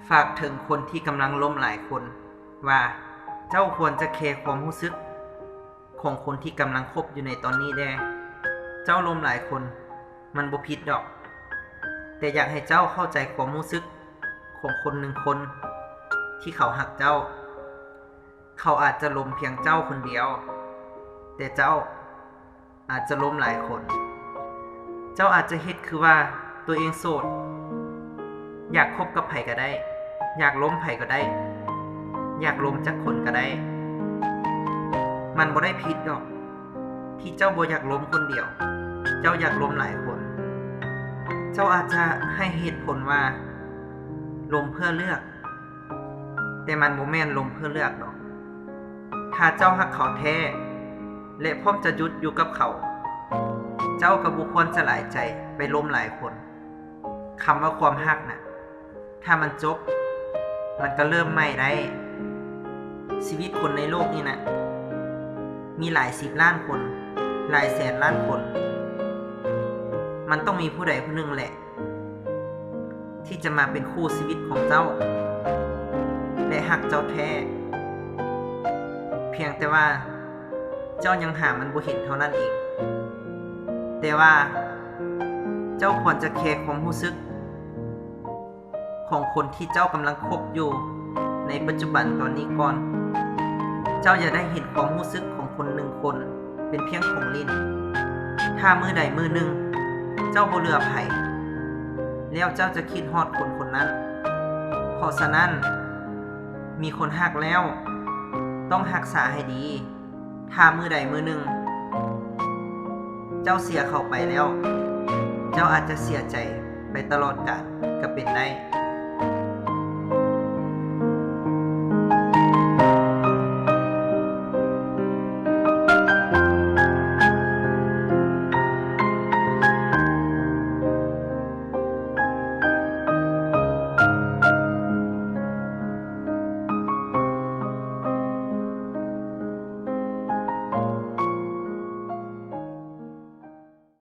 ຝາກເຖິງຄົນທີ່ກຳລັງລົມຫຼາຍຄົນວ່າ ເຈົ້າຄວນຈະແຄຄວາມຮູ້ສຶກຂອງຄົນທີ່ກຳລັງຄົບຢູ່ໃນຕອນນີ້ແດ່. ເຈົ້າລົມຫຼາຍຄົນ ມັນບໍ່ຜິດດອກ, ແຕ່ຢາກໃຫ້ເຈົ້າເຂົ້າໃຈຄວາມຮູ້ສຶກຂອງຄົນໜຶ່ງຄົນທີ່ເຂົາຮັກເຈົ້າ. ເຂົາອາດຈະລົມພຽງເຈົ້າຄົນດຽວ, ແຕ່ເຈົ້າອາດຈະລົມຫຼາຍຄົນ. ເຈົ້າອາດຈະເຮັດຄືວ່າຕົວເອງໂສດ, ຢາກຄົບກັບໃຜກໍໄດ້, ຢາກລົມໃຜກໍໄດ້, ຢາກລົມຈັກຄົນກໍໄດ້. ມັນບໍ່ໄດ້ຜິດດອກ ທີ່ເຈົ້າບໍ່ຢາກລົມຄົນດຽວ, ເຈົ້າຢາກລົມຫຼາຍຄົນ. ເຈົ້າອາດຈະໃຫ້ເຫດຜົນວ່າລົມເພື່ອເລືອກ, ແຕ່ມັນບໍ່ແມ່ນລົມເພື່ອເລືອກດອກ. ຖ້າເຈົ້າຮັກເຂົາແທ້ ແລະ ພ້ອມຈະຢຸດຢູ່ກັບເຂົາ, ເຈົ້າກໍບໍ່ຄວນຈະຫຼາຍໃຈໄປລົມຫຼາຍຄົນ. ຄຳວ່າຄວາມຮັກນະ ຖ້າມັນຈົບ, ມັນກໍເລີ່ມໃໝ່ໄດ້. ຊີວິດຄົນໃນໂລກນີ້ນະ ມີຫຼາຍສິບລ້ານຄົນ, ຫຼາຍແສນລ້ານຄົນ. ມັນຕ້ອງມີຜູ້ໃດຜູ້ໜຶ່ງແຫຼະ ທີ່ຈະມາເປັນຄູ່ຊີວິດຂອງເຈົ້າ ແລະ ຮັກເຈົ້າແທ້. ພຽງແຕ່ວ່າເຈົ້າຍັງຫາມັນບໍ່ເຫັນເທົ່ານັ້ນເອງ. ແຕ່ວ່າເຈົ້າຄວນຈະແຄຄວາມຮູ້ສຶກຂອງຄົນທີ່ເຈົ້າກຳລັງຄົບຢູ່ໃນປັດຈຸບັນຕອນນີ້ກ່ອນ. ເຈົ້າຢ່າໄດ້ເຫັນຄວາມຮູ້ສຶກຂອງຄົນໜຶ່ງຄົນ ເປັນພຽງຂອງຫຼິ້ນ. ຖ້າມື້ໃດມື້ໜຶ່ງເຈົ້າບໍ່ເຫຼືອໃຜ, ແລ້ວເຈົ້າຈະຄິດຮອດຄົນຄົນນັ້ນ. ເພາະສະນັ້ນ, ມີຄົນຮັກແລ້ວ, ຕ້ອງຮັກສາໃຫ້ດີ. ຖ້າມື້ໃດມື້ໜຶ່ງເຈົ້າເສຍເຂົາໄປແລ້ວ, ເຈົ້າອາດຈະເສຍໃຈໄປຕະຫຼອດການກໍເປັນໄດ້.